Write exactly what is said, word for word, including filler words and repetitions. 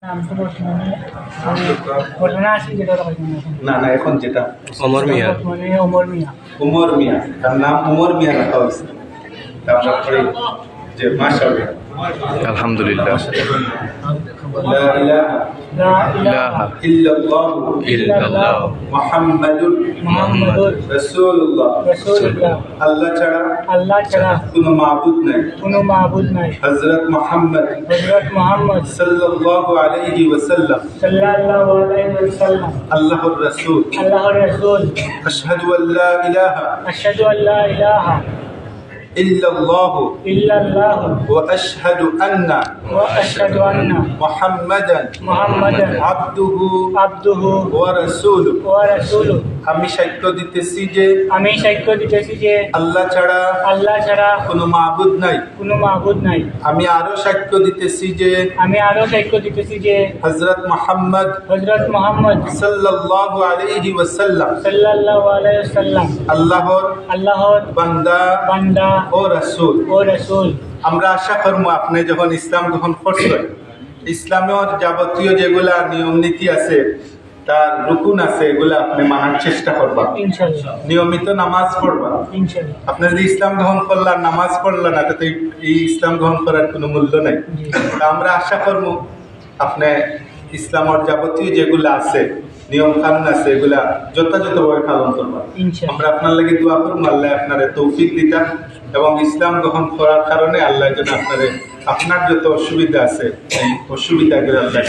নাম তো বর্তমানে, আমি ঘটনা আছে যেটা ওরা হয়তো না এখন। না, না, এখন যেটা ওমর মিয়া। বর্তমানে ওমর মিয়া। উমর মিয়া, তার নাম উমর মিয়া রাখা হয়েছে। তারপরে যে মাশাআল্লাহ। আলহামদুলিল্লাহ। লা ইলাহা লা ইলাহা ইল্লাল্লাহ ইল্লাল্লাহ। মুহাম্মাদুর মুহাম্মাদুর রাসূলুল্লাহ। রাসূলুল্লাহ। আল্লাহ ছাড়া আল্লাহ ছাড়া কোনো মাবুদ নাই। কোনো মাবুদ নাই। হযরত মুহাম্মদ হযরত মুহাম্মদ সাল্লাল্লাহু আলাইহি ওয়াসাল্লাম সাল্লাল্লাহু আলাইহি ওয়াসাল্লাম আল্লাহর রাসূল। আল্লাহর রাসূল। আশহাদু আল্লা ইলাহা আশহাদু আল্লা ইলাহা ইল্লাল্লাহ ইল্লাল্লাহ ওয়া আশহাদু আন্না ওয়া আশহাদু আন্না মুহাম্মাদান মুহাম্মাদান আবদুহু আবদুহু ওয়া রাসূলুহু। ওয়া রাসূলুহু। আমি সাক্ষ্য দিতেছি যে আমি সাক্ষ্য দিতেছি যে আল্লাহ ছাড়া আল্লাহ ছাড়া কোনো মাবুদ নাই। কোনো মাবুদ নাই। আমি আরো সাক্ষ্য দিতেছি যে আমি আরো সাক্ষ্য দিতেছি যে হযরত মুহাম্মদ হযরত মুহাম্মদ সাল্লাল্লাহু আলাইহি ওয়াসাল্লাম সাল্লাল্লাহু আলাইহি ওয়াসাল্লাম আল্লাহর আল্লাহর বান্দা বান্দা ও রাসূল। ও রাসূল। আমরা আশা করবো আপনি যখন ইসলাম গ্রহণ করছেন, ইসলামের যাবতীয় যেগুলা নিয়ম নীতি আছে, তার রুকুন আছে, এগুলা আপনি মানার চেষ্টা করবা, ইনশাআল্লাহ। নিয়মিত নামাজ পড়বা। ইনশাআল্লাহ। আপনি যদি ইসলাম গ্রহণ করলা, নামাজ পড়লা না, তাতে এই ইসলাম গ্রহণ করার কোনো মূল্য নাই। জি। তা আমরা আশা করবো আপনি ইসলামের যাবতীয় যেগুলা আছে, নিয়ম কানুন আছে, এগুলা যথাযথভাবে পালন করবা। ইনশাআল্লাহ। আমরা আপনার লাগি দোয়া করবো, আল্লাহ আপনারে তৌফিক দিতা এবং ইসলাম গ্রহণ করার কারণে আল্লাহ যেন আপনারে, আপনার যত অসুবিধা আছে, এই অসুবিধাগুলো আল্লাহ